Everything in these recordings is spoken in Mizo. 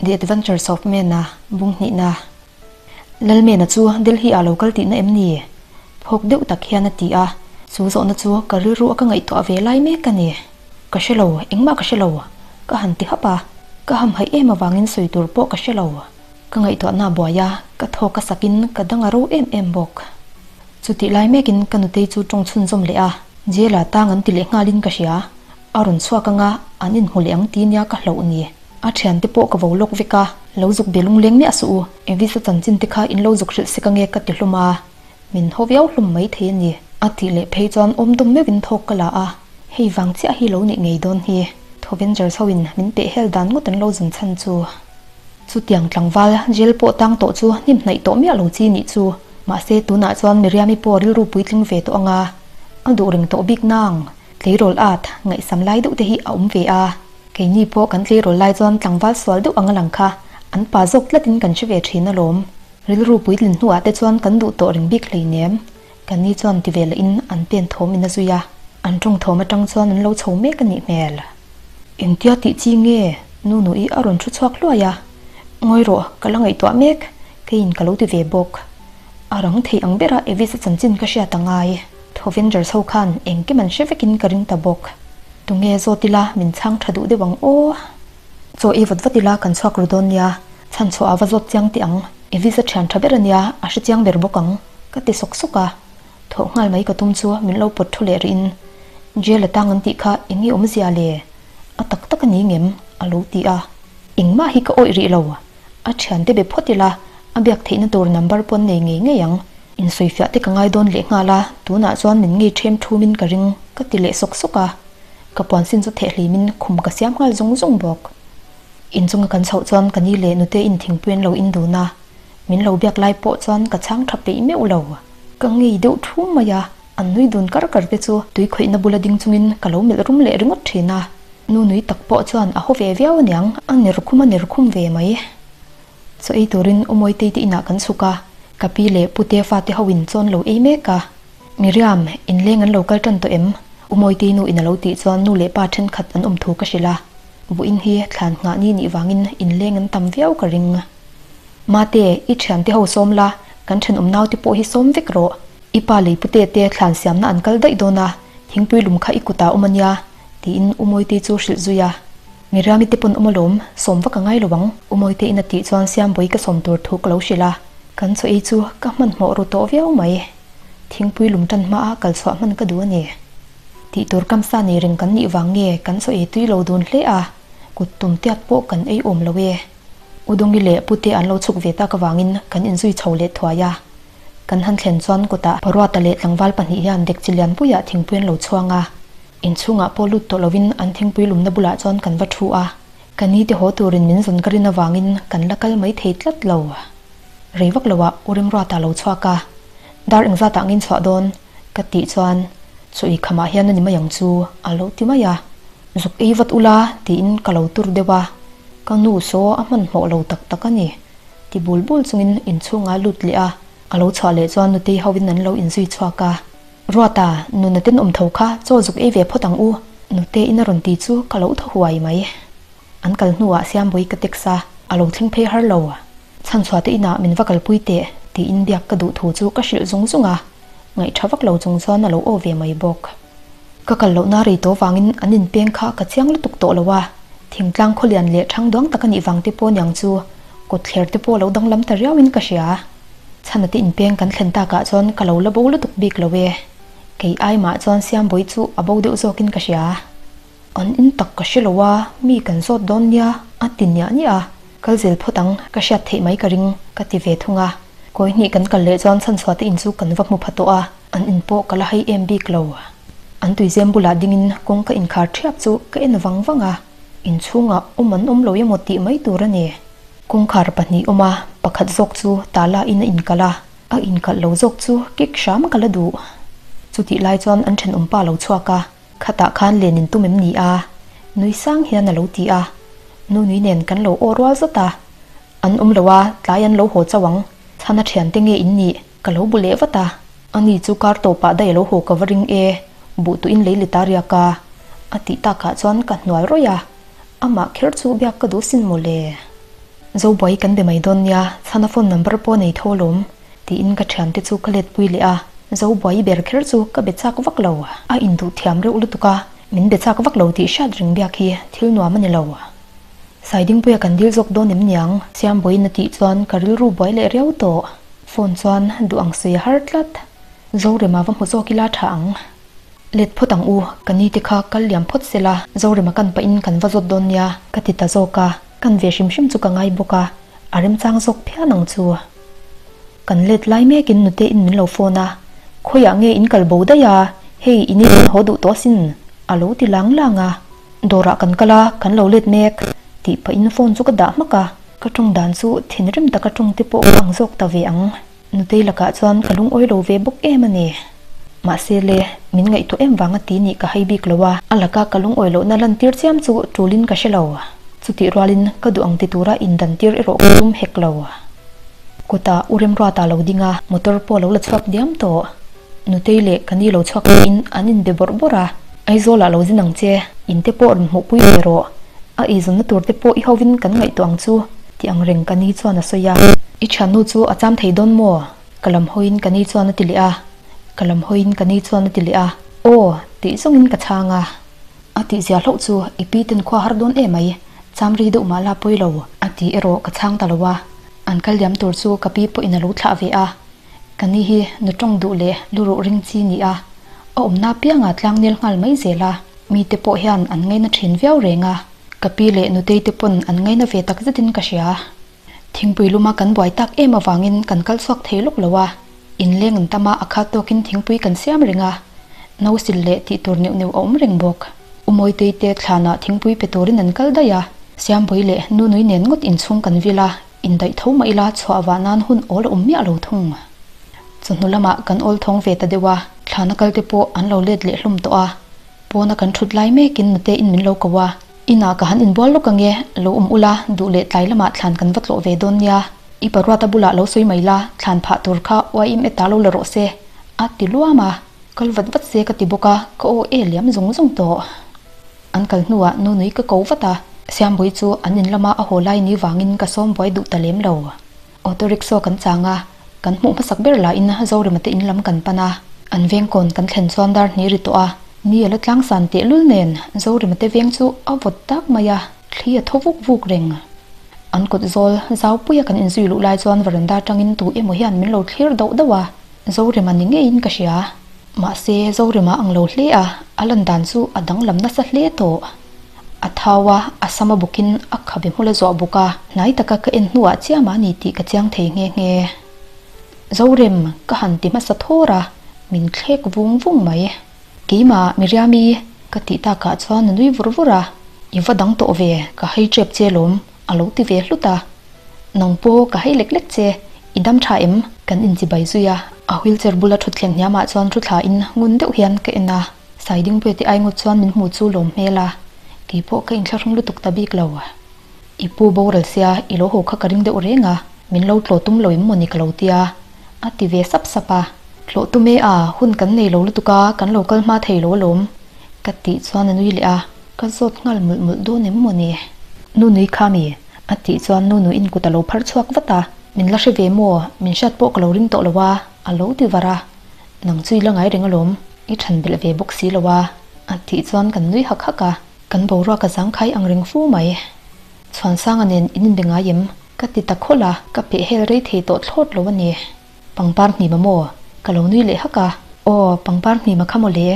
The Adventures of Mena bung hnihna. Lalmena chu Delhi ah lo kal tihna em ni? Phawk deuh tak hian a ti a, chu zawhna chu ka rilru a ka ngaihtuah ve lai mek a ni. Ka hre lo, engmah ka hre lo, ka han ti hap a, ka hamhaih em avangin sawi tur pawh ka hre lo. Ka ngaihtuahna a buai a, ka thawk a sakin ka dang a ro em em bawk. Chutih lai mekin ka nutei chu tawng chhunzawm leh a, Jail ah tang an ti leh nghalin ka hria, a rawn chhuak anga an inhmu leh ang ti nia ka hlauh ni. A thiante pawh ka vo lawk vek a, lo zuk be lungleng miah suh u, Evis a chanchin te kha in lo zuk hrilh sek ange ka ti hlum a, min haw viau hlum mai thei a ni. A tih leh phei chuan awm dawm meuhin thawk ka la a, hei vang chiah hi lo nih ngei dawn hi, Thovengers ho in min peh hel dan ngawt an lo zun chhan chu. Chutiang tlangval jail pawh tang tawh chu hnim hnaih tawh miah lo chi nih chu, mahse tunah chuan Miriam-i pawh rilru puitling ve tawh anga a duh reng tawh bik nang, tleirawl at ngaihsam lai deuh te hi a awm ve a. Keini pawh kan tleirawl lai chuan tlangval sual deuh anga lang kha an pa zawk tlatin kan hre ve thin alawm. Rilru puitlin hnuah te chuan kan duh tawh reng bik hleinem. Kan ni chuan ti ve lahin an pen thawm in a zui a, an tawng thawm atang chuan an lo chho mek a nih hmel. Engtia tih chi nge? Nunu-i a rawn thu chhuak hluai a. Ngawi rawh, ka la ngaihtuah mek, keiin ka lo ti ve bawk. A rang thei ang bera Evis-a chanchin ka hriat a ngai. Thovengers ho khan engkim an hre vekin ka ring ta bawk. Tunge zawt ila min chhang tha duh deuh ang aw. Chaw ei vat vat ila kan chhuak ru dawn nia, chhan chhuah a va zawt chiang teh ang. Evis a thian tha ber a nia, a hre chiang ber bawk ang, ka ti sawk sawk a. Thawh nghal mai ka tum chu min lo pawt thu leh rih in, Jail a tang an tih kha eng nge awmzia le? A tak tak a ni ngem? a lo ti a. Engmah hi ka awih rih lo. A thiante be phawt ila, a biak theihna tur number pawn nei ngei ngei ang. Insawifiah te ka ngai dawn leh nghal a, tunah chuan min ngei ṭhem ṭhumin ka ring, ka ti leh sawk sawk a. Ka puan sin chu thehhlimin khum ka siam nghal zung zung bawk. Inchunga kan chhoh chuan ka ni leh nute in thingpui an lo in dun a, min lo biak lai pawh chuan ka chhang ṭha peih meuh lo. Ka ngei deuh ṭhum mai a, an nui dun kar kar te chu tui khawihna bula ding chungin ka lo melh rum leh ringawt ṭhin a. Nu nui tak pawh chuan a haw ve viau aniang, a ner khum a ner khum ve mai. Chaw ei turin U Mawitei te inah kan chhuk a, ka pi leh Pu te fate ho in chawn lo ei mek a. Miriam, inleng an lo kal tan tawh em? U Mawitei nu in a lo tih chuan nu leh pa thenkhat an awm thu ka hrilh a. Vawiin hi thlan nghah ni nih vangin inleng an tam viau ka ring. Mate, i thiante ho sawm la, kan thenawm naute pawh hi sawm vek rawh. I pa lei pute te thlan siamna an kal daih dawn a, thingpui lum kha i kutah awm a nia, tiin U Mawitei chu hrilh zui a. Miriami te pawn awm alawm, sawm vak a ngai lo ang, U Mawite in a tih chuan Siambawi ka sawm tur thu ka lo hrilh a, kan chaw ei chu ka hmanhmawh ru tawh viau mai. Thingpui lum tan hma a kal chhuah hman ka duh a ni. Tih tur kam sa nei reng kan nih vang nge kan chaw ei tui lo dun hle a, kut tum tiat pawh kan ei awm lo e. U Dawngi leh Pute an lo chhuk ve tak avangin kan inzui chho leh thuai a. Kan han thlen chuan kawtah Paruata leh tlangval pahnih hian dekchi lianpuiah thingpui an lo chhuang a. Inchhungah pawh lut tawh lovin an thingpui lumna bulah chuan kan va thu a, ka ni te haw turin min zawn ka rin avangin kan la kal mai thei tlat lo. Rei vak loah U Remruata lo chhuak a, Dar engzat ah ngin chhuah dawn? ka tih chuan Chaw khamah hian a ni mai ang chu a lo ti mai a, Zuk ei vat ula tiin ka lo tur deuh a, ka nu saw a hmanhmawh lo tak tak a ni ti bul bul chungin inchhungah a lut leh a, a lo chhuah leh chuan nutei hoin an lo inzui chhuak a. Ruata, nuna tenawm tho kha chaw zuk ei ve phawt ang u, nute in a rawn ti chu ka lo thaw huai mai. An kal hnuah Siambawi ka text a, a lo thleng phei har lo. Chhanchhuah te inah min va kalpui teh, tiin biak ka duh thu chu ka hrilh zung zung a, ngaihṭha vak lo chung chuan a lo aw ve mai bawk. Ka kal lohna rei tawh vangin an inpeng kha ka chiang lutuk tawh lo a, thingtlang khawlian leh ṭhang duang tak a nih vang te pawh niang chu kawtthler te pawh a lo danglam ta riauin ka hria. Chhana te inpeng kan thlen takah chuan ka lo la bo lutuk bik lo e. Kei ai mah chuan Siambawi chu a bo deuh zawkin ka hria. An in tak ka hre lo a, mi kan zawt dawn nia, a ti niah niah a. Kal zel phawt ang, ka hriat theih mai ka ring, ka ti ve thung a. Kawi hnih kan kal leh chuan chhanchhuah te in chu kan va hmu pha tawh a, an in pawh ka la hei em bik lo. An tuizem bulah dingin kawng ka inkhar ṭhiap chu ka en vang vang a, inchhungah awm an awm lo emaw tih mai tur a ni. Kawngkhar pahnih awm a, pakhat zawk chu tala in a inkalh a, a inkalh lo zawk chu kek hram ka la duh. Chutih lai chuan an thenawm pa lo chhuak a, khatah khan len in tum em ni a? Nui sang hian a lo ti a. Nunui nen kan lo aw rual zat a. An awm lo a, tlai an lo haw chauh ang. Chhana thiante nge in nih? Ka lo bu leh vat a. Ani chu kar tawpah daih a lo haw ka va ring e, buh tuin lei let a riak a. A tih takah chuan ka hnual rawih a. Amah kher chu biak ka duh sin mawle. Zobuai kan be mai dawn nia, chhana phone number pawh nei tho alawm, tiin ka thiante chu ka let pui leh a. Zobuai ber kher chu ka be chak vak lo. A induh thiam reuh lutuk a, min be chak vak lo tih hriat reng biak hi thil nuam a ni lo. Saidingpuia kan dil zawk dawn em niang? Siambawiin a tih chuan ka rilru buai leh riau tawh. Phone chuan duh ang sawi a har tlat. Zorema va hmu zawk ila tha ang. Let phawt ang u, ka ni te kha kal liam phawt se la, Zorema kan pahin kan va zawt dawn nia, ka ti ta zawk a. Kan ve hrim hrim chu ka ngai bawk a, a remchang zawk phian ang chu. Kan let lai mekin nute in min lo phone a, Khawiah nge in kal bo daih a, hei i ni kan haw duh tawh asin, a lo ti lang lang a. Dawrah kan kal a, kan lo let mek, tih pahin phone chu ka dah hmak a. Ka tawng dan chu thinrim taka tawng te pawh ka ang zawk ta ve ang. Nutei lakah chuan ka lungawi lo ve bawk em a ni. Mahse le, min ngaihtuah em vanga ti nih ka hai bik lo a, a laka ka lungawi lohna lantir chiam chu tulin ka hre lo. Chutih rualin ka duh ang ti tura indantir erawh ka tum hek lo. Kutah U Remruata lo ding a, motor pawh a lo la chhuak diam tawh. Nutei leh ka ni lo chhuak pahin an inbe bawrh bawrh a, Aizawlah lo zin ang che, in te pawh rawn hmuhpui ve rawh. A eizawnna tur te pawh i hovin kan ngaihtuah ang chu, tih ang reng ka ni chuan a sawi a. I thiannu chu a cham thei dawn maw? Ka lam hawiin ka ni chuan a ti leh a. Ka lam hawiin ka ni chuan a ti leh a. Aw, tih zawngin ka chhang a. A tihzia hlauh chu i pi ten khua har dawn emai, cham rei deuh mah la pawi lo, a tih erawh ka chhang ta lo a. An kal liam tur chu ka pi pawhin a lo thlah ve a. Ka ni hi nu tawng duh leh lu ruh ring chi ni a, a awmna apianga tlang nel nghal mai zel a, mite pawh hian an ngaina thin viau reng a, ka pi leh nutei te pawn an ngaina ve tak zetin ka hria. Thingpui luma kan buai tak em avangin kan kal chhuak thei lawk lo a, inleng an tam a a khat tawkin thingpui kan siam reng a, no sil leh tih tur neuh neuh a awm reng bawk. U Mawitei te thlanah thingpui pe turin an kal daih a, Siambawi leh Nunui nen ngawt inchhung kan vil a, Indaih tho mah ila chhuah vah nan hun awl a awm miah lo thung. Chawhnu lamah kan awl thawng ve ta deuh a, thlana kal te pawh an lo let leh hlum tawh a. Pawna kan thut lai mekin nute in min lo ko a, Inah ka han inbual lawk ange, lo awm ula, duh leh tlai lamah thlan kan va tlawh ve dawn nia. I paruata bulah lo sawi mai la, thlan phah tur kha uaim e ta lo la rawh se, a ti luam a. Kal vat vat se ka ti bawk a, ka aw e liam zung zung tawh. An kal hnuah Nunui ka ko vat a, Siambawi chu an in lama a haw lai ni vangin ka sawm buai duh ta lem lo. Auto rickshaw kan chang a, kan hmuh hmasak ber lahin Zorema te in lam kan pan a. An veng kawn kan thlen chuan dar hnih ri tawh a, ni a la tlang san tehlul nen Zorema te veng chu a vawt tak mai a, thli a thaw vuk vuk reng. An kawt zawl zaupuia kan inzui luh lai chuan veranda atangin tu emaw hian min lo thlir dauh dauh a, Zorema ni ngeiin ka hria. Mahse, Zorema ang lo hle a, a lan dan chu a danglam nasa hle tawh. A thau a, a sam a bukin a khabe hmul a zuah bawk a, hnai taka ka en hnuah chiah mah ni tih ka chiang thei nghe nghe. Zorem, ka han ti hmasa thawr a, min thlek vung vung mai. Keimah, Miriami, ka tih takah chuan a nui vur vur a, I va dang tawh ve, ka hei tep che lawm, a lo ti ve hlut a. Nang pawh ka hei lek lek che, i dam tha em? Kan inchibai zui a, a wheelchair bula thutthleng hniamah chuan thu thlain ngun deuh hian ka en a, Saidingpuia te ai ngawt chuan min hmu chu lawm hmel a, kei pawh ka inthlahrung lutuk ta bik lo. I pu boral sia, i lo haw kha ka ring deuh reng a, min lo tlawh tum lo em mawni ka lo tia, a ti ve sap sap a. Tlawh tum e a, hun kan nei lo lutuk a, kan lo kal hma thei lo alawm, ka tih chuan a nui leh a. Ka zawt nghal mawlh mawlh dawn em mawni? Nu nui kha mi? A tih chuan nu nuin kut a lo phar chhuak vat a. Min la hre ve maw? Min hriat pawh ka lo ring tawh lo a, a lo ti var a. Nang chu i la ngai reng alawm, i than belh ve bawk si lo a, a tih chuan kan nui hak hak a. Kan boruak a zangkhai ang reng fu mai. Chhuansanga nen in inbe ngai em? Ka ti ta khawlh a, ka peh hel rei thei tawh thlawt lo a ni. Pangpar hnima maw? Ka lo nui leh hak a. Aw, pangpar hnima kha maw le?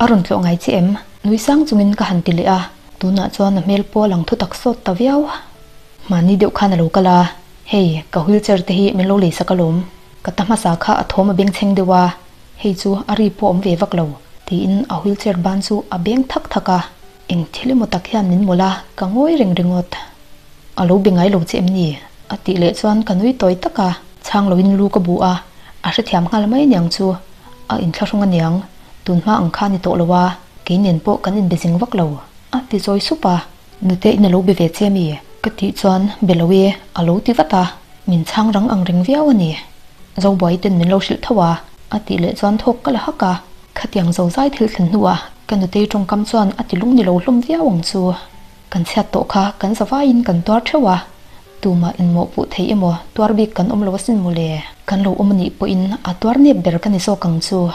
A rawn tlawh ngai che em? Nui sang chungin ka han ti leh a, tunah chuan a hmel pawh a lang thu tak sawt ta viau. Mahni deuh khan a lo kal a, hei, ka wheelchair te hi min lo lei sak alawm. Ka ta hmasa kha a thawm a bengchheng deuh a, hei chu a ri pawh awm ve vak lo, tiin a wheelchair ban chu a beng thak thak a. Eng thil emaw tak hian min mawlh a, ka ngawi reng ringawt. A lo be ngai lo che em ni? A tih leh chuan ka nui tawi tak a, chhang loin lu ka bu a, a hrethiam nghal mai aniang chu. A inthlahrung aniang, tun hma ang kha ni tawh lo a, kei nen pawh kan inbe zing vak lo. A ti zawi sup a, Nute in a lo be ve che mi? Ka tih chuan be lo e, a lo ti vat a, min chhang rang ang reng viau a ni. Zobuai ten min lo hrilh tho a, a tih leh chuan thawk ka la hak a, khatiang zozai thil thlen hnuah ka nutei tawngkam chuan a ti lung ni lo hlawm viau ang chu. Kan chhiat tawh kha kan zavaiin kan tuar theuh a. Tumah inmawhpuh thei emaw tuar bik kan awm lo asin mawle. Kan lo awm anih pawhin a tuar nep ber ka ni zawk ang chu.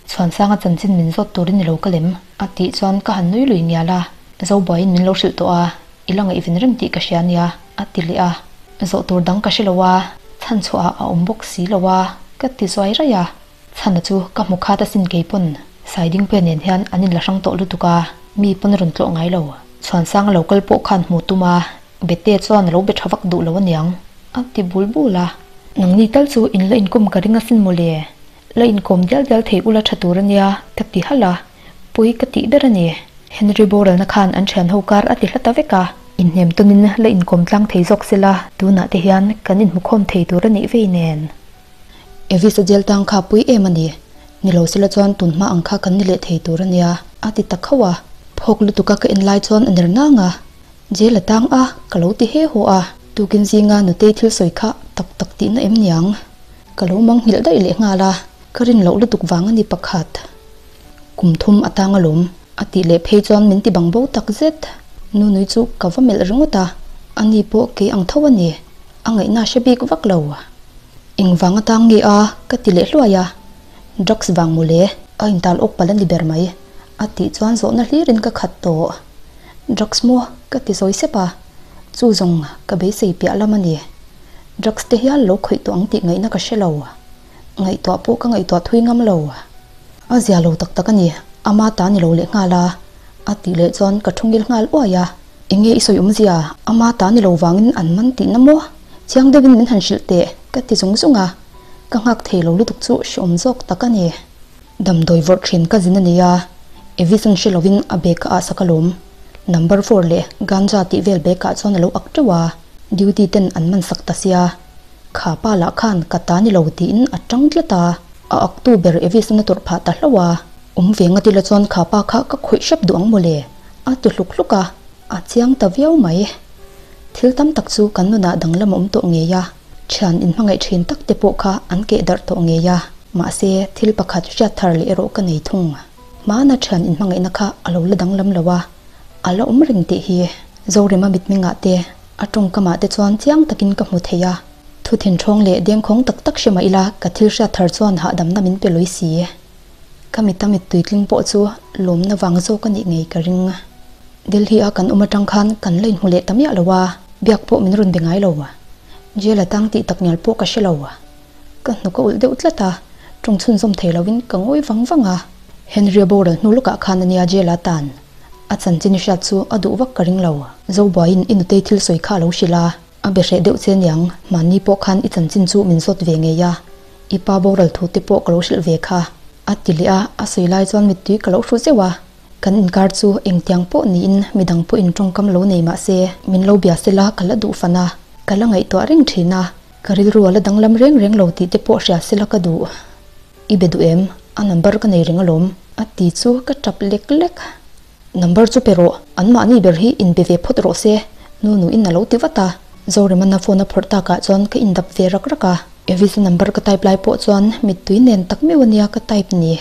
Chhuansanga chanchin min zawt turin i lo ka lem a tih chuan ka han nui lui ngial a, Zobuaiin min lo hrilh tawh a, i la ngaihven reng tih ka hria nia a ti leh a. Zawh tur dang ka hre lo a, chhan chhuahah a awm bawk si lo a, ka ti zuai raih a. Chhana chu ka hmu khat asin kei pawn Saidingpuia nen hian an inla hrang tawh lutuk a, mi pawn a rawn tlawh ngai lo. Chhuansanga lo kal pawh khan hmu tum a, Bete chuan a lo be tha vak duh lo aniang a ti bul bul a. Nangni tal chu in la inkawm ka ring asin mawle, la inkawm dial dial thei ula tha tur ania ka ti halh a, pawi ka tih ber a ni. Henry boralna khan an thian ho kar a ti hla ta vek a, inhnem tawnin la inkawm tlang thei zawk sela tunah te hian kan inhmukhawm thei tur a nih vei nen. Evis a jail tang kha pui em a ni. Ni lo sela chuan tun hma ang kha kan ni leh thei tur a nia, a ti ta khauh a. Phawk lutuk a ka en lai chuan a ner nang a, Jail a tang a, ka lo ti he haw a. Tukin zinga nutei thil sawi kha tak tak tihna em niang? Ka lo mang nghilh daih leh nghal a, ka rin loh lutuk vang a ni pakhat. Kum thum a tang alawm, a tih leh phei chuan min ti bang bo tak zet. Nunui chu ka va melh ringawt a, ani pawh kei ang tho a ni. A ngaihna hre bik vak lo. Engvang atang nge a? ka ti leh hluai a. Drugs vang mawle, a intal awk palh a ni ber mai. A tih chuan zawhna hlirin ka khat tawh. Drugs maw? ka ti zawi sep a. Chu zawng ka beisei piah lam a ni. Drugs te hial lo khawih tawh ang tih ngaihna ka hre lo. Ngaihtuah pawh ka ngaihtuah thui ngam lo. A zia lo tak tak a ni, ama ta ni lo leh nghal a. A tih leh chuan ka thu ngil nghal uai a. Enge i sawi awmzia? Ama ta ni lo vangin an man tihna maw? Chiang deuhin min han hrilh teh, ka ti zung zung a. Ka nghak thei lo lutuk chu hreawm zawk tak a ni. Damdawi vawrh thin ka zin a ni a, Evis an hre lovin a bag ka ah sak alawm. Number four leh ganja tih vel bag ah chuan a lo ak teuh a, duty ten an man sak ta sia. Kha pa lah khan ka ta ni lo tiin a tang tlat a, a aktu ber Evis an a tawrh phah ta hlauh a. Awm ve nga tila chuan kha pa kha ka khawih hrep duh ang mawle, a ti hluk hluk a, a chiang ta viau mai. Thil tam tak chu kan nunah danglam a awm tawh ngei a, thian inhmangaih thin tak te pawh kha an keh darh tawh ngei a, mahse thil pakhat hriat thar leh erawh ka nei thung. Hmana thian inhmangaihna kha a lo la danglam lo a, a la awm reng tih hi Zorema mitmengah te, a tawngkamah te chuan chiang takin ka hmu thei a. Thu thinthawng leh dengkhawng tak tak hre mah ila ka thil hriat thar chuan hahdamna min pe lawi si. Ka mita mittui tling pawh chu lawmna vang zawk a nih ngei ka ring. Delhi a kan awm atang khan kan la inhmu leh ta miah lo a, biak pawh min rawn be ngai lo. Jail a tang tih tak ngial pawh ka hre lo. Ka hnuk a ulh deuh tlat a, tawng chhunzawm thei lovin ka ngawi vang vang a. Henry a boral hnu lawkah khan a nia jail a tan. A chanchin i hriat chu a duh vak ka ring lo. Zobuaiin i nutei thil sawi kha a lo hrilh a. A be hreh deuh che niang, mahni pawh khan i chanchin chu min zawt ve ngei a, i pa boral thu te pawh ka lo hrilh ve kha. A ti leh a, a sawi lai chuan mittui ka lo hru zeuh a. Kan inkar chu engtiang pawh niin midang pawhin tawngkam lo nei mah se, min lo bia sela ka la duh fan a, ka la ngaihtuah reng thin a, ka rilru a la danglam reng reng lo tih te pawh hria sela ka duh. I be duh em? A number ka nei reng alawm. A ti chu ka tap lek lek. Number chu pe rawh, anmahni ber hi inbe ve phawt rawh se, nu nuin a lo ti vat a. Zoremana phone a phawrh takah chuan ka indap ve rak rak a. Evis-a number ka type lai pawh chuan mittui nen tak meuh ania ka type ni.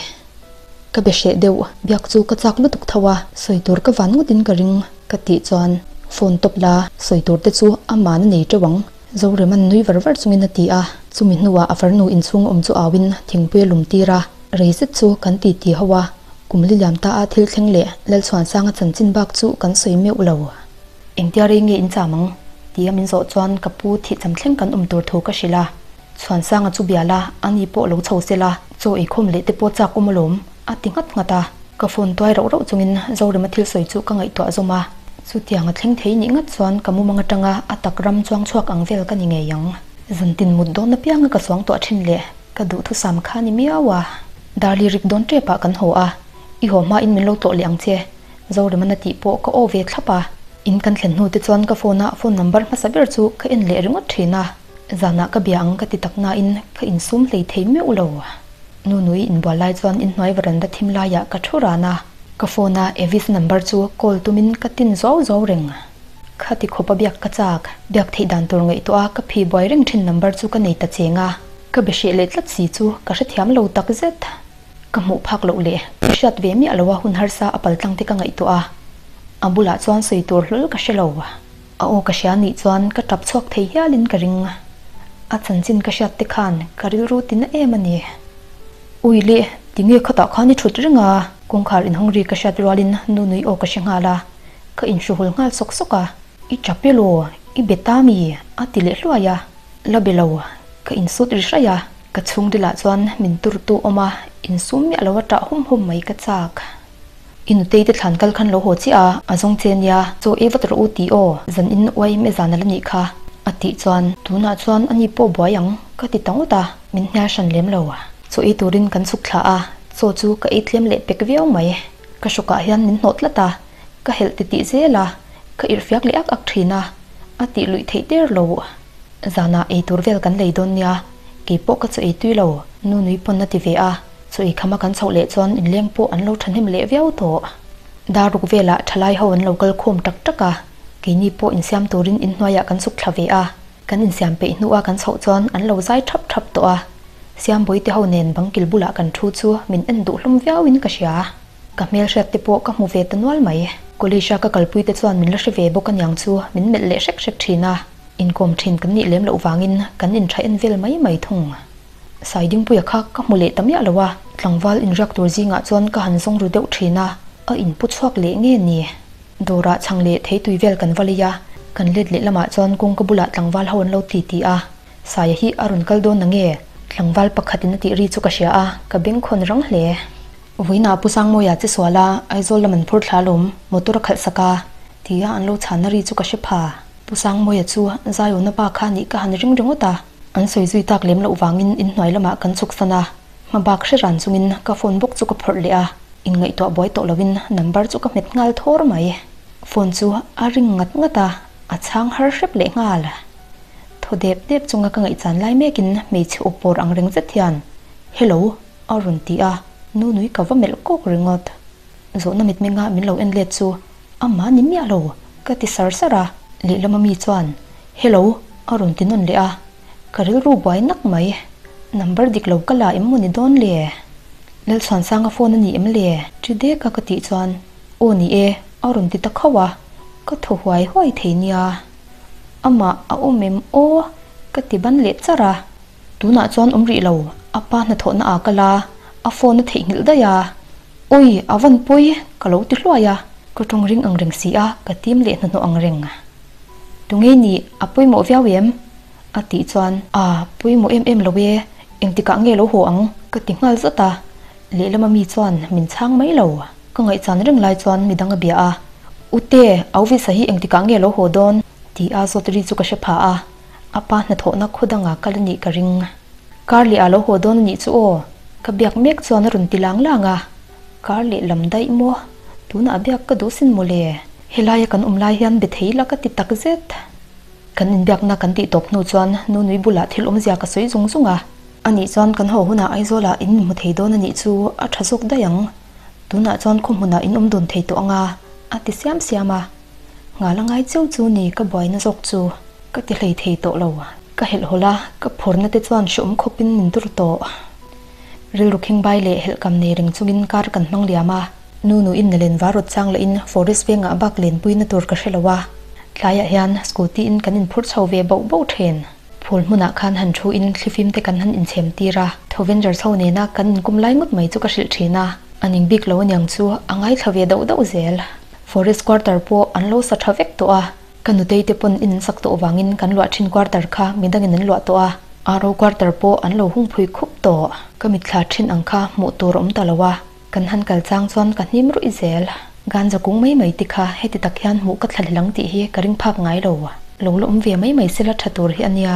Ka be hreh deuh, biak chu ka chak lutuk tho a, sawi tur ka van ngawtin ka ring ka tih chuan phone tawp la, sawi tur te chu aman a nei teuh ang, Zoreman nui var var chungin a ti a. Chumi hnuah a farnu inchhung awm chu auin thingpui a lum tir a. Rei zet chu kan ti ti ho a, kum li liam ta a thil thleng leh Lalchhuansanga chanchin bak chu kan sawi meuh lo. Engtia rei nge in cham ang? tia min zawh chuan ka pu thihcham thleng kan awm tur thu ka hrilh a. Chhuansanga chu bia la, ani pawh lo chho se la, chaw eikhawm leh te pawh chak awm alawm, a ti nghat nghat a. Ka phone tuai rauh rauh chungin Zorema thil sawi chu ka ngaihtuah zawm a. Chutiang a thleng thei nih ngat chuan ka mumang atanga a tak ram chuang chhuak ang vel ka ni ngei ang. Zantin mut dawn apianga ka suang tuah thin leh Ka duhthusam kha ni miau a. Darli rik dawn tep ah kan haw a, i haw hma in min lo tlawh leh ang che. Zoremana tih pawh ka aw ve thlap a. In kan thlen hnu te chuan ka phone a phone number hmasa ber chu ka en leh ringawt thin a. Zanah ka bia ang ka ti tak nain ka insum hlei thei meuh lo. Nunui inbual lai chuan inhnuai veranda thim laiah ka thu ran a. Ka phone a Evis number chu call tumin ka tin zuau zuau reng. Khati khawpa biak ka chak. Biak theih dan tur ngaihtuah a ka phi buai reng thin number chu ka nei ta cheng a. Ka be hreh leh tlat si chu ka hrethiam lo tak zet. Ka hmuh phak loh leh ka hriat ve miah lo a hun harsa a paltlang te ka ngaihtuah a, a bulah chuan sawi tur hlawl ka hre lo. A aw ka hria nih chuan ka tap chhuak thei hialin ka ring. A chanchin ka hriat te khan ka rilru tina em a ni. Ui le, tinge khatah khan i thut reng a? Kawngkhar inhawng ri ka hriat rualin nu nui aw ka hre nghal a, ka inhruhul nghal sawk sawk a. I tap elaw? I be ta mi? a ti leh hluai a. La be lo, ka insut ri hraih a, ka chhungrilah chuan min turtu awm a, insum miah lo a tah hum hum mai ka chak. I nutei te thlan kal khan lo haw chiah a, a zawng che nia, chaw ei vat rawh u tih aw, zan in uaim e zan a la nih kha, a tih chuan tunah chuan ani pawh buai ang ka ti ta ngawt a, min hnial hran lem lo. Chaw ei turin kan chhuk thla a, chaw chu ka ei tlem leh pek viau mai. Ka hrawkah hian min hnawh tlat a, ka helh ti tih zel a, ka irhfiak leh ak ak thin a, a tih luih theih der lo. Zanah ei tur vel kan lei dawn nia, kei pawh ka chaw ei tui lo, nu nui pawn a ti ve a, chaw ei khama kan chhoh leh chuan inleng pawh an lo thahnem leh viau tawh. Dar ruk velah thalai ho an lo kal khawm tak tak a, keini pawh insiam turin inhnuaiah kan chhuk thla ve a, kan insiam peih hnua kan chhoh chuan an lo zai thap thap tawh a, Siambawi te ho nen bangkil bulah kan thu chu min en duh hlum viauin ka hria. Ka hmelhriat te pawh ka hmu ve ta nual mai. College a ka kalpui te chuan min la hre ve bawk aniang chu min melh leh hrek hrek thin a. Inkawm thin kan nih lem loh vangin kan intha en vel mai mai thung. Saidingpuia kha ka hmu leh ta miah lo a, tlangval inriak tur zingah chuan ka han zawng ru deuh thin a, a inpu chhuak leh nge ni? Dawrah chhang leh theitui vel kan va lei a, kan let leh lamah chuan kawngka bulah tlangval ho an lo ti ti a, Saia hi a rawn kal dawn na nge? Tlangval pakhatin a tih ri chu ka hria a, ka bengkhawn rang hle. Vawiinah Pu Sangmawia che sual a, Aizawl lam an phur thla alawm, motor a khalh sak a, tia an lo chhanna ri chu ka hre pha. Pu Sangmawia chu Zaiawna pa kha nih ka han ring ringawt a, an sawi zui tak lem loh vangin inhnuai lamah kan chhuk san a, hma bak hre ran chungin ka phone bawk chu ka phawrh leh a, inngaihtuah buai tawh loin number chu ka hmet nghal thawr mai. Phone chu a ring ngat ngat a, a chhang har hrep leh nghal. Thaw dep dep chunga ka ngaihchan lai mekin hmeichhe up pawr ang reng zet hian, Hello! a rawn ti a, nu nui ka va melh kawk ringawt. Zawhna mitmenga min lo en let chu amah ni miah lo ka ti sar sar a, lehlama mi chuan Hello a rawn ti nawn leh a, ka rilru buai nak mai. Number dik lo ka la em maw ni dawn le? Lalchhuansanga phone a ni em le? Ṭi dek a ka tih chuan Aw ni e a rawn ti ta khauh a, ka thaw huai huai thei nia. Amah a awm em aw ka ti ban leh char a. Tunah chuan awm rih lo, a pa hnathawhna ah ka la, a phone a theihnghilh daih a. Awi, a van pawi, ka lo ti hluai a, ka tawng ring ang reng si a, ka tim leh hnahnawh ang reng. Tunge nih, a pawimawh viau em? A tih chuan, A, pawimawh em em lo e, engtikah nge lo haw ang? Ka ti nghal zat a, lehlama mi chuan min chhang mai lo. Ka ngaihchan reng lai chuan midang a bia a, Ute, Auvisa hi engtikah nge lo haw dawn? Ti a zawt ri chu ka hre pha a. A pa hnathawhna khaw dangah kal a nih ka ring. Kar leh ah lo haw dawn a nih chu aw. Ka biak mek chuan a rawn ti lang lang a. Kar leh lam daih maw? Tunah biak ka duh sin mawle. Helaia kan awm lai hian be thei la ka ti tak zet. Kan inbiakna kan tih tawp hnu chuan Nunui bulah thil awmzia ka sawi zung zung a. Anih chuan kan haw hunah Aizawlah in hmu thei dawn a nih chu a tha zawk daih ang. Tunah chuan khaw hmunah in awm dun thei tawh ang a, a ti siam siam a. Nghal a ngai cheu chu ni ka buaina zawk chu ka ti hlei thei tawh lo. Ka helh hawlh a, ka phurna te chuan hreawm khawpin min tur tawh. Rilru khingbai leh helhkam nei reng chungin kar kan hmang liam a, nu nuin na len var rawt chang lahin forest vengah bak lenpuina tur ka hre lo a, tlaiah hian scooty in kan inphurh chho ve boh boh thin. Phul hmunah khan han thu in thlifim te kan han inchhem tir a, Thovengers ho nena kan inkum lai ngawt mai chu ka hrilh thin a, a ning bik lo aniang chu a ngaithla ve dauh dauh zel. Forest quarter pawh an lo sa tha vek tawh a, ka nutei te pawn in an sak tawh vangin kan luah thin quarter kha midangin an luah tawh a, RO quarter pawh an lo hung phui khup tawh. Ka mitthla thin ang kha hmuh tur a awm ta lo a, kan han kal chang chuan ka hnim ruih zel. Ganja kung mai mai te kha heti tak hian hmuh ka thla hlelang tih hi ka ring phak ngai lo. Lo la awm ve mai mai sela tha tur hi a nia.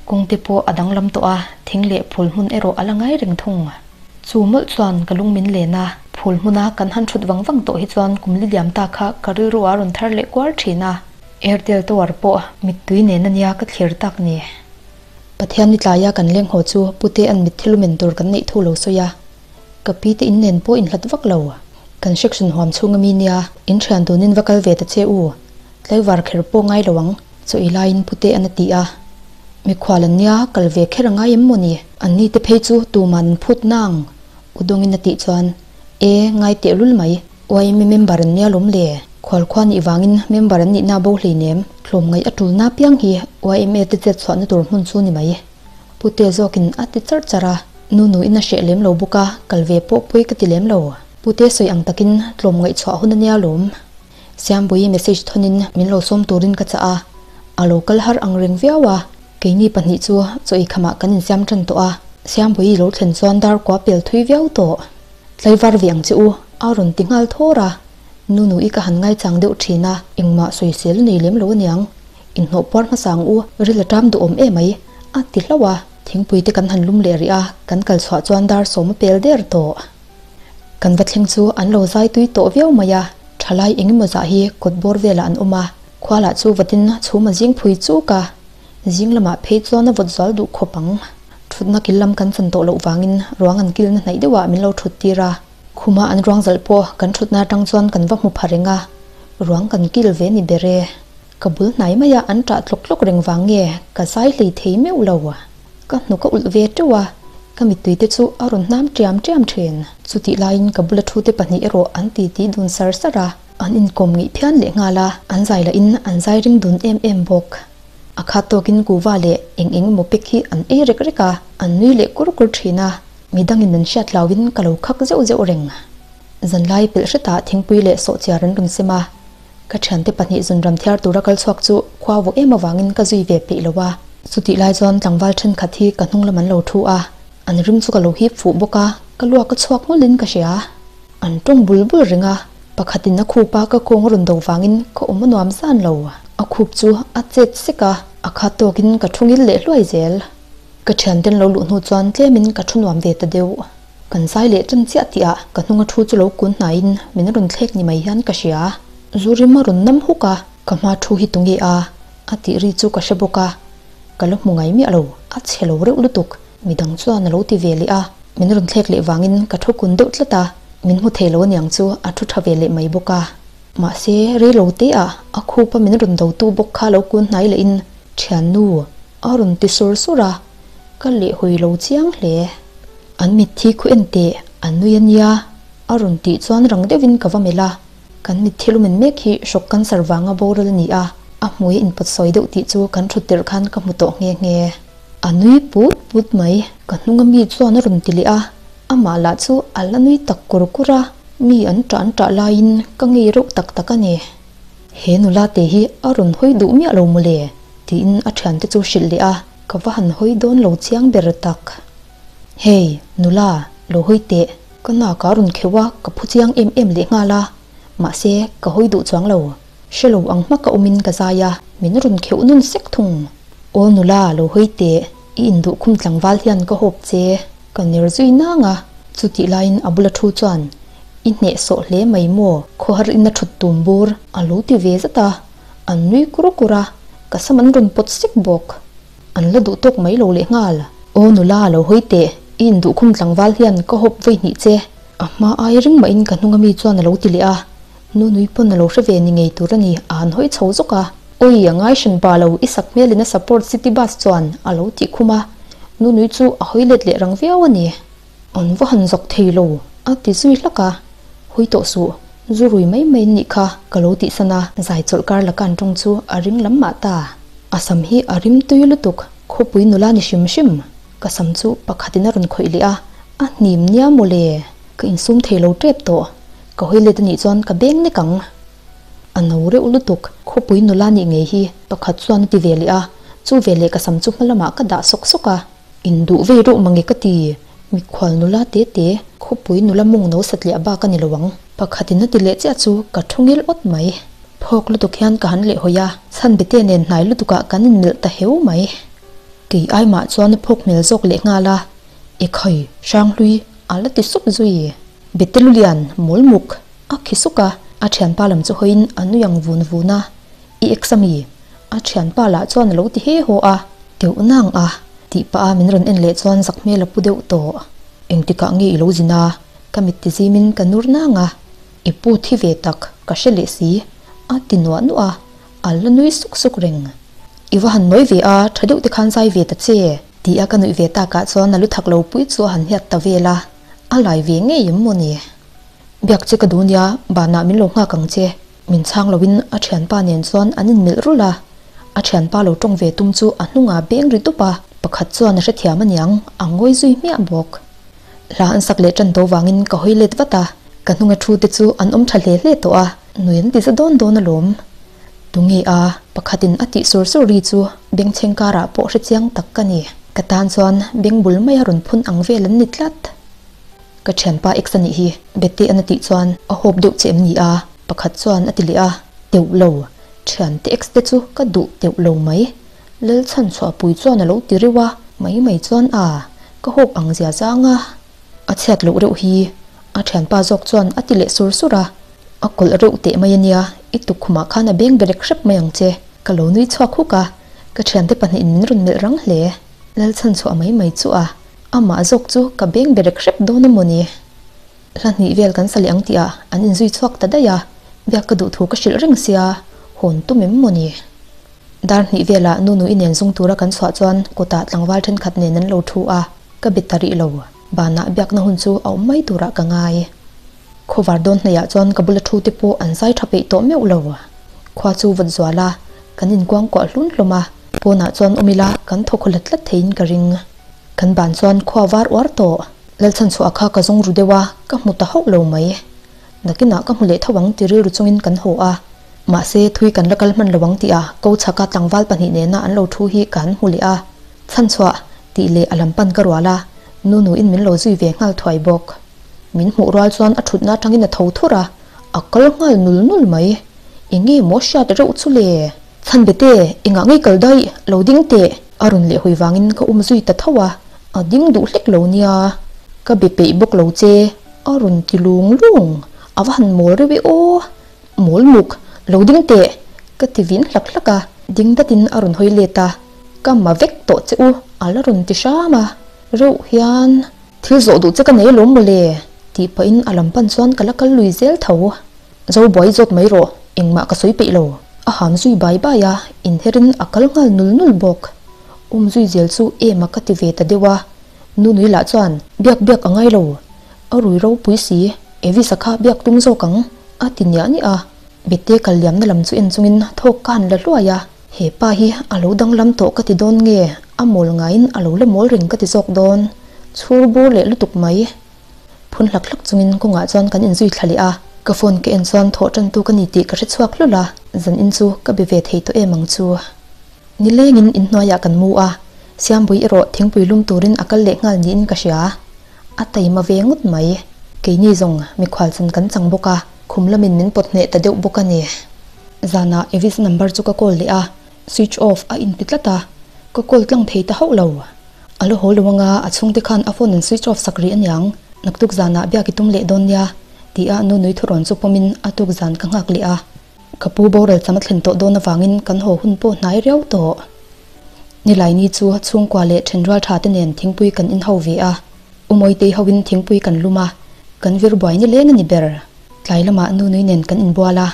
Kawng te pawh a danglam tawh a, thing leh phul hmun erawh a la ngai reng thung. Chu mawlh chuan ka lung min len a, phul hmuna kan han thut vang vang tawh hi chuan kum li liam ta kha ka rilru a rawn thar leh kuar thin a. Airtel Tower pawh mittui nen a nia ka thlir tak ni. Pathian ni tlaia kan leng haw chu pute an mitthi lumen tur kan neih thu lo sawi a, ka pi te in nen pawh inhlat vak lo. Kan section huam chhung ami nia, in thian tunin va kal ve ta che u. Tlaivar kher pawh ngai lo ang, chaw ei laiin pute an a ti a. Mikhual an nia, kal ve kher a ngai em maw ni? An ni te phei chu tuman an phut nang, U Dawngin a tih chuan, E, ngai teh lul mai, YMA member an nia lawm le? Khualkhua nih vangin member an nihna bo hleinem, tlawmngaih a tulna piang hi yma te chet chhuahna tur hmun chu ni mai. Pute zawkin a ti charh charh a, nu nuin a hreh lem lo bawk a, kal ve pawh pawi ka ti lem lo. Pute sawi ang takin tlawmngaih chhuah hun a nia lawm. Siambuii message thawnin min lo sawm turin ka chah a, a lo kal har ang reng viau a, keini pahnih chu chaw ei khamah kan insiam tan tawh a, Siambuii lo thlen chuan dar kua pel thui viau tawh. Tlaivar ve ang che u, a rawn ti nghal thawr a, Nunu i ka han ngaichang deuh thin a, engmah sawisel nei lem lo aniang, inhnawh puar hmasa ang u, ril a ṭam duhawm em mai, a ti hlauh a, thingpui te kan han lum leh rih a, kan kal chhuah chuan dar sawm a pel der tawh. Kan va thleng chu an lo zai tui tawh viau mai a, thalai eng emaw zah hi kawt bawr velah an awm a, khua lah chu vatin chhum a zing phui chuk a, zing lamah phei chuan a vawt zual duh khawp ang. Thutna kil lam kan chan tawh loh vangin ruang an kilna hnaih deuhah min lo thut tir a, khuma an ruang zalh pawh kan thutna atang chuan kan va hmu pha reng a, ruang kan kil ve ni ber e. Ka bul hnai maia an ṭah tlawk tlawk reng vang nge ka zai hlei thei meuh lo. Ka hnuk a ulh ve teuh a, ka mittui te chu a rawn hnam ṭiam ṭiam ṭhin. Chutih laiin ka bula thu te pahnih erawh an titi dun sar sar a, an inkawm ngeih phian leh nghal a, an zai lahin an zai ring dun em em bawk. A khat tawkin kuva leh eng eng emaw pek hi an ei rek rek a, an nui leh kur kur ṭhin a, midangin an hriat hlauhin ka lo khak zeuh zeuh reng. Zanlai pelh hretah thingpui leh sawhchiar an rawn sem a, Ka thiante pahnih zunram thiar tura kal chhuak chu khua vawh em avangin ka zui ve peih lo a. Chutih lai chuan tlangval thenkhat hi ka hnung lam an lo thu a, an rim chu ka lo hip fuh bawk a, ka luak a chhuak nghulhin ka hria. An tawng bul bul reng a, pakhatin a khup a ka kawng a rawn do vangin ka awm a nuam zan lo. A khup chu a chet sek a, a khat tawkin ka thu ngil leh hluai zel. Ka thianten lo luh hnu chuan tlemin ka thu nuam ve ta deuh. Kan zai leh tan chiah tih ah ka hnunga thu chu lo kun hnaiin min rawn thlek ni mai hian ka hria. Zu rim a rawn nam huk a, ka hma thu hi tunge a? a tih ri chu ka hre bawk a, ka la hmu ngai miah lo, a chhe lo reuh lutuk. Midang chuan a lo ti ve leh a, min rawn thlek leh vangin ka thu kun deuh tlat a, min hmu thei lo aniang chu a thu tha ve leh mai bawk a. Mahse, rei lo te ah a khupa min rawn dotu bawk kha lo kun hnai lehin, Thiannu, a rawn ti sur sur a, ka lehhawi lo chiang hle. An mitthi khu en teh, an nui a nia, a rawn tih chuan rang deuhin ka va melh a. Kan mitthi lumen mek hi hrawk cancer vanga boral a ni a, a hmui a inpawt sawi deuh tih chu kan thut tirh khan ka hmu tawh nghe nghe. A nui put put mai. Ka hnunga mi chuan a rawn ti leh a, amah lah chu a la nui tak kur kur a, mi an ṭah an ṭah laiin ka ngei reuh tak tak a ni. He nula te hi a rawn hawi duh miah lo mawle, tiin a ṭhiante chu hrilh leh a, ka va han hawi dawn lo chiang ber tak. Hey, nula, lo hawi teh. Ka nak a rawn kheuh a, ka phu chiang em em leh nghal a. Mahse, ka hawi duh chuang lo. Hre lo ang hmaka awmin ka zai a, min rawn kheuh nun sek thung. Aw nula, lo hawi teh. I induh khum tlangval hian ka hawp che. Ka ner zui nang a, chutih laiin a bula thu chuan, I hnehsawh hle mai maw? Khawhar in a thut tum bur. A lo ti ve zat a, an nui kur kur a, ka sam an rawn pawt sek bawk. An la duh tawk mai lo leh nghal. Aw nula lo hawi teh, i induh khum tlangval hian ka hawp vawi hnih che. A hma ai ring mahin ka hnunga mi chuan a lo ti leh a, nu nui pawn a lo hre ve ni ngei tur a ni, a han hawi chho zawk a. Awi a ngai hran pa lo, i sak hmelin a support city bus chuan a lo tih khum a, nu nui chu a hawi let leh rang viau a ni. An va han zak thei lo, a ti zui hlak a, hawi tawh suh, zu rui mai mai nih kha ka lo tih san a. Zai chawlh kar laka an tawng chu a ring lam mah ta. A sam hi a rim tui lutuk, khawpui nula ni hrim hrim. Ka sam chu pakhatin a rawn khawih leh a, a hnim nia mawle, ka insum thei lo tep tawh. Ka hawi let anih chuan ka beng nek ang. A no reuh lutuk, khawpui nula nih ngei hi pakhat chuan a ti ve leh a, chu veleh ka sam chu hma lamah ka dah sawk sawk a. Induh vei reuh mange ka ti, mikhual nula te te, khawpui nula mung no satliah bak a ni lo ang. Pakhatin a ti leh chiah chu ka thu ngil awt mai. Phawk lutuk hian ka han leh hawi a, chhan bete nen hnai lutukah kan inmelh ta heu mai. Kei ai mah chuan a phawk hmel zawk leh nghal a, Ekhai, Hranghlui, a la ti sup zui. Bete lulian, mawlmuk, a khi suk a, a thianpa lam chu hawiin a nui ang vun vun a. I ex a mi? A thianpa lah chuan a lo ti he haw a, Teuh nang a, tih pah a min rawn en leh chuan zak hmel a pu deuh tawh. Engtikah nge i lo zin a? Ka mit ti zimin ka nur nang a, I pu thi ve tak, ka hre leh si, a ti nuah nuah a, a la nui suk suk reng. I va han nawi ve a, tha deuh te khan zai ve ta che, ti a ka nuih ve takah chuan a lu thak lo pui chu a han hiat ta vel a, a lai ve ngei em maw ni? Biak che ka duh nia, banah min lo nghak ang che. Min chhang loin a thianpa nen chuan an inmelh rulh a, a thianpa lo tawng ve tum chu a hnungah beng ri dup a, pakhat chuan a hrethiam aniang a ngawi zui hmiah bawk. Hla an sak leh tan tawh vangin ka hawi let vat a, ka hnunga thu te chu an awm tha hle hle tawh a, nui an ti za dawn dawn alawm. Tunge a, pakhatin a tih sur sur ri chu bengchheng karah pawh hrechiang tak ka ni. Ka tan chuan beng bul maia rawn phun ang vel an ni tlat. Ka thianpa ex a nih hi, Bete an a tih chuan a hope deuh che em ni a? Pakhat chuan a ti leh a, Teuh lo, thiante ex te chu ka duh teuh lo mai. Lalchhanchhuahpui chuan a lo ti reuh a, mai mai chuan a, ka hope ang zia zang a. A chhiat loh reuh hi, a thianpa zawk chuan a ti leh sur sur a, A kawlh reuh teh mai a nia, i tukkhumah khan a beng berek hrep mai ang che, ka lo nui chhuak huk a, ka thiante pahnihin min rawn melh rang hle. Lalchhanchhuah mai mai chu a. Amah zawk chu ka beng berek hrep dawn a maw ni? Hla hnih vel kan sa leh ang tih ah an inzui chhuak ta daih a, biak ka duh thu ka hrilh reng sia, hawn tum em maw ni? Dar hnih velah Nunu i nen zung tura kan chhuah chuan kawtah tlangval thenkhat nen an lo thu a, ka be ta rih lo. Banah biakna hun chu a awm mai turah ka ngai. Khawvar dawn hnaihah chuan ka bula thu te pawh an zai tha peih tawh meuh lo. Khua chu vawt zual a, kan inkuangkuah hlun hlawm a, pawnah chuan awm ila kan thaw khaw hlat hlat theiin ka ring. Kan ban chuan khua var uar tawh. Lalchhanchhuah kha ka zawng ru deuh a, ka hmu ta hauh lo mai. Nakinah ka hmu leh tho ang ti rilru chungin kan haw a. Mahse, thui kan la kal hman lo ang tih a ko chhaka tlangval pahnih nena an lo thu hi ka han hmu leh a. Chhanchhuah, tih leh a lam pan ka rual a, nu nuin min lo zui ve nghal thuai bawk. Min hmuh rual chuan a thutna atangin a tho thur a, a kal nghal nul nul mai. Enge maw hriat reuh chu le? Chhan bete, engah ngei kal daih, lo ding teh! A rawn leh hawi vangin ka um zui ta tho a, a ding duh hlek lo nia. Ka be peih bawk lo che, a rawn ti lung lung. A va han mawl reuh e aw! Mawl muk, lo ding teh! Ka ti vin hlak hlak a, ding datin a rawn hawi let a, Ka ma vek tawh che u, a la rawn ti hram a, reuh hian. Thil zawh duh che ka nei alawm mawle, tih pahin a lam pan chuan ka la kal lui zel tho. Zobuai zawt mai rawh, engmah ka sawi peih lo. A ham zui bai bai a, inherin a kal nghal nul nul bawk. Um zui zel chu em a ka ti ve ta deuh a. Nunui lah chuan biak biak a ngai lo. A rui ropui si, Evis-a kha biak tum zawk ang, a ti niah niah a. Bete kal liamna lam chu en chungin thawk ka han la hluai a. He pa hi a lo danglam tawh ka ti dawn nge, a mawl ngaiin a lo la mawl reng ka ti zawk dawn. Chhur bur leh lutuk mai. Phun hlak hlak chungin kawngah chuan kan inzui thla leh a, ka phone ka en chuan thawh tantu ka ni tih ka hre chhuak hlul a, zan in chu ka be ve thei tawh em ang chu. Nilengin inhnuaiah kan mu a, Siambui erawh thingpui lum turin a kal leh nghal niin ka hria. A taima ve ngawt mai. Keini zawng mikhual chan kan chang bawk a, khum lamin min pawt hneh ta deuh bawk a ni. Zanah Evis number chu ka call leh a, switch off a inti tlat a, ka call tlang thei ta hauh lo. A la haw lo anga a chhungte khan a phone an switch off sak rih aniang, naktuk zanah biak i tum leh dawn nia, ti a nu nui thurawn chu pawmin a tuk zan ka nghak leh a. Ka pu boral cham a thlen tawh dawn avangin kan haw hun pawh hnai riau tawh. Nilaini chu chhungkua leh thenrual tha te nen thingpui kan in ho ve a, U Mawitei hoin thingpui kan lum a, kan vir buai ni leng a ni ber. Tlai lamah nu nui nen kan inbual a,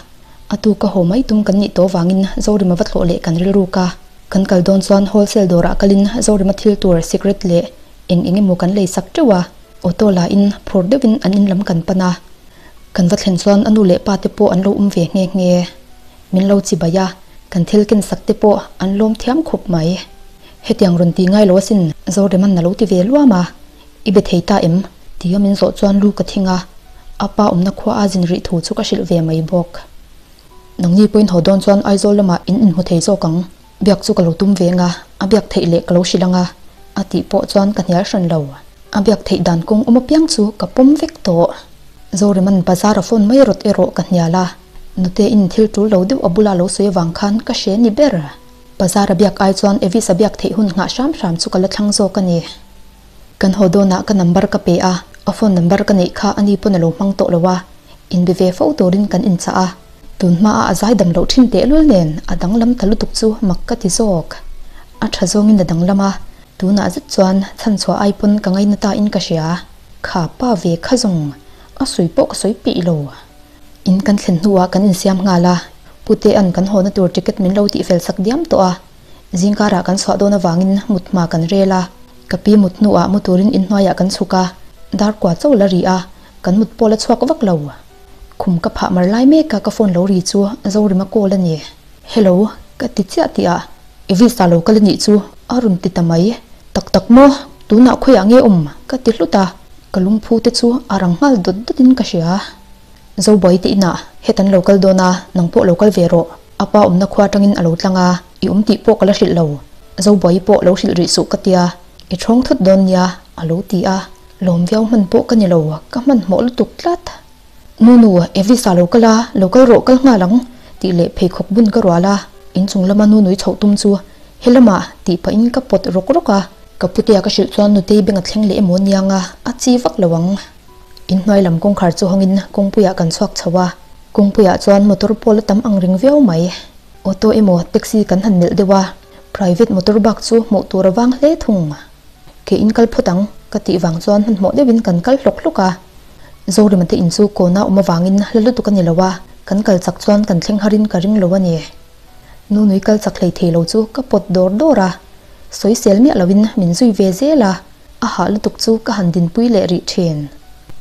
a tuk ka haw mai tum kan nih tawh vangin Zorima va thlawh leh kan rilruk a. Kan kal dawn chuan wholesale dawrah kalin Zorima thil tur cigarette leh eng eng emaw kan lei sak teuh a, auto la in phur deuhin an in lam kan pan a. Kan va thlen chuan a nu leh pa te pawh an lo um ve nghe nghe. Min lo chi bai a, kan thil ken sak te pawh an lawm thiam khawp mai. Hetiang rawn ti ngai lo asin Zorima'n a lo ti ve luam a, I be thei ta em? Tia min zawh chuan lu ka thing a, a pa awmna khua a zin rih thu chu ka hrilh ve mai bawk. Nangni pawhin haw dawn chuan Aizawl lamah in inhmu thei zawk ang, biak chu ka lo tum ve anga, a biak theih leh ka lo hrilh anga, a tih pawh chuan ka hnial hran lo. A biak theih dan kawng awm apiang chu ka pawm vek tawh. Zoreman bazar a phone mai rawt erawh ka hnial a, nutein thil tul lo deuh a bula lo sawi avang khan ka hre ni ber. Bazar a biak ai chuan Evis a biak theih hun nghah hram hram chu ka la thlang zawk a ni. Kan haw dawnah ka number ka pe a, a phone number ka neih kha ani pawn a lo hmang tawh lo a, inbe ve fo turin kan inchah a. Tun hmaah a zai dam loh thin tehlul nen a danglam ta lutuk chu mak ka ti zawk. A tha zawngin a danglam a, tunah zet chuan chhanchhuah ai pawn ka ngaina ta in ka hria. Kha pa ve kha zawng a sawi pawh ka sawi peih lo. In kan thlen hnuah kan insiam nghal a, Putea'n kan hawna tur ticket min lo tihfel sak diam tawh a. Zingkarah kan chhuah dawn avangin mut hma kan rel a, ka pi mut hnuah mu turin inhnuaiah kan chhuk a, dar kua cho la ri a, kan mut pawh la chhuak vak lo. Khum ka phah mar lai mek a ka phone lo ri chu Zorima call a ni. Hello, ka ti chiah tih ah Evis a lo kal a nih chu a rawn ti ta mai. Tak tak maw? Tunah khawiah nge awm? ka ti hlut a, ka lungphu te chu a rang nghal dawt dawt in ka hria. Zobuai te inah het an lo kal dawn a, nang pawh lo kal ve rawh. A pa awmna khua atangin a lo tlang a, i awm tih pawh ka la hrilh lo. Zobuai pawh lo hrilh rih suh ka tia, i thawng thut dawn nia, a lo ti a. Lawm viau hman pawh ka ni lo, ka hmanhmawh lutuk tlat. Nu nu, Evis a lo kal a, lo kal rawh kal nghal ang, tih leh pheikhawk bun ka rual a, inchung lama nu nui chhoh tum chu he lamah tih pahin ka pawt rawk rawk a. Ka putea ka hrilh chuan nutei beng a thleng leh emaw niang a, a chi vak lo ang. Inhnuai lam kawngkhar chu hawngin kawngpuiah kan chhuak chho a, kawngpuiah chuan motor pawl a tam ang ring viau mai. Auto emaw taxi kan han melh deuh a, private motor bak chu hmuh tur a vang hle thung. Ke in kal phawt ang, ka tih vang chuan hmanhmawh deuhin kan kal hlawk hlawk a. Zorima te in chu kawna awm avangin hla lutuk a ni lo a, kan kal chak chuan kan thleng harin ka ring lo a ni. Nu nui kal chak hlei thei lo chu ka pawt dawr dawr a, sawisel miah loin min zui ve zel a, a hah lutuk chu ka han dinpui leh rih thin.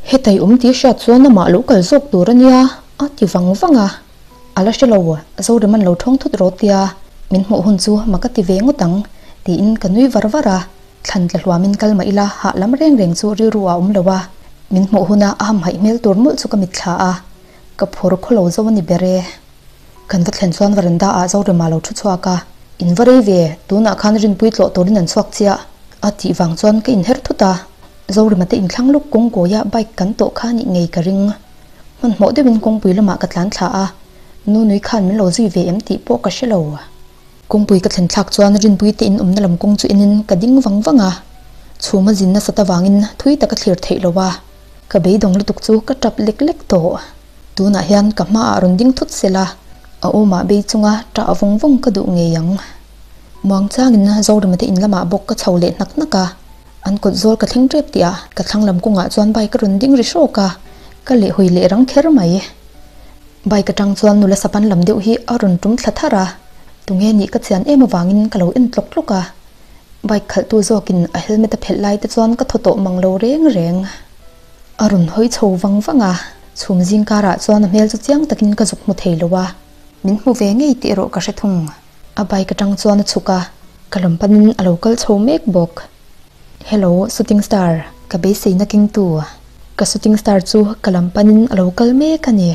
Hetai awm tih hriat chuan amah lo kal zawk tur a nia, a ti vang vang a. A la hre lo, Zoreman lo thawng thut rawh tia min hmuh hun chu mak a ti ve ngawt ang, tiin ka nui var var a. Thlan tla hluamin kal mah ila hah lam reng reng chu rilru a awm lo a, min hmuh huna a hamhaih hmel tur mawlh chu ka mitthla a, ka phur khaw lo zo a ni ber e. Kan va thlen chuan varanda ah Zorema lo thu chhuak a, In va rei ve, tunah khan rinpui tlawh turin an chhuak chiah, a tih vang chuan ka inher thut a, Zorema te inthlang luk kawngkawiah bike kan tawh kha nih ngei ka ring. Hmanhmawh deuhin kawngpui lamah ka tlan thla a, Nunui khan min lo zui ve em tih pawh ka hre lo. Kawngpui ka thlen thlak chuan Rinpui te in awmna lam kawng chu enin ka ding vang vang a, chhuma zin nasat avangin thui tak a thlir theih lo a, ka beidawng lutuk chu ka tap lek lek tawh. Tunah hian ka hmaah rawn ding thut sela, a awmah bei chunga tah vawng vawng ka duh ngei ang. Muangchangin Zorema te in lamah bawk ka chho leh hnak hnak a, an kawt zawl ka thleng tep tih ah ka thlang lam kawngah chuan bike a rawn ding ri hrawk a, ka lehhawi leh rang kher mai. Bike atang chuan nula sapan lam deuh hi a rawn tum thla thar a, tunge nih ka chian em avangin ka lo en tlawk tlawk a. Bike khalhtu zawkin a helmet a phelh lai te chuan ka thaw tawh mang lo reng reng. A rawn hawi chho vang vang a, chhum zing karah chuan a hmel chu chiang takin ka zuk hmu thei lo a. Min hmu ve ngei tih erawh ka hre thung. A bike atang chuan a chhuk a, ka lam panin a lo kal chho mek bawk. Hello, shooting star, ka beiseina kengtu. Ka shooting star chu ka lam panin a lo kal mek a ni.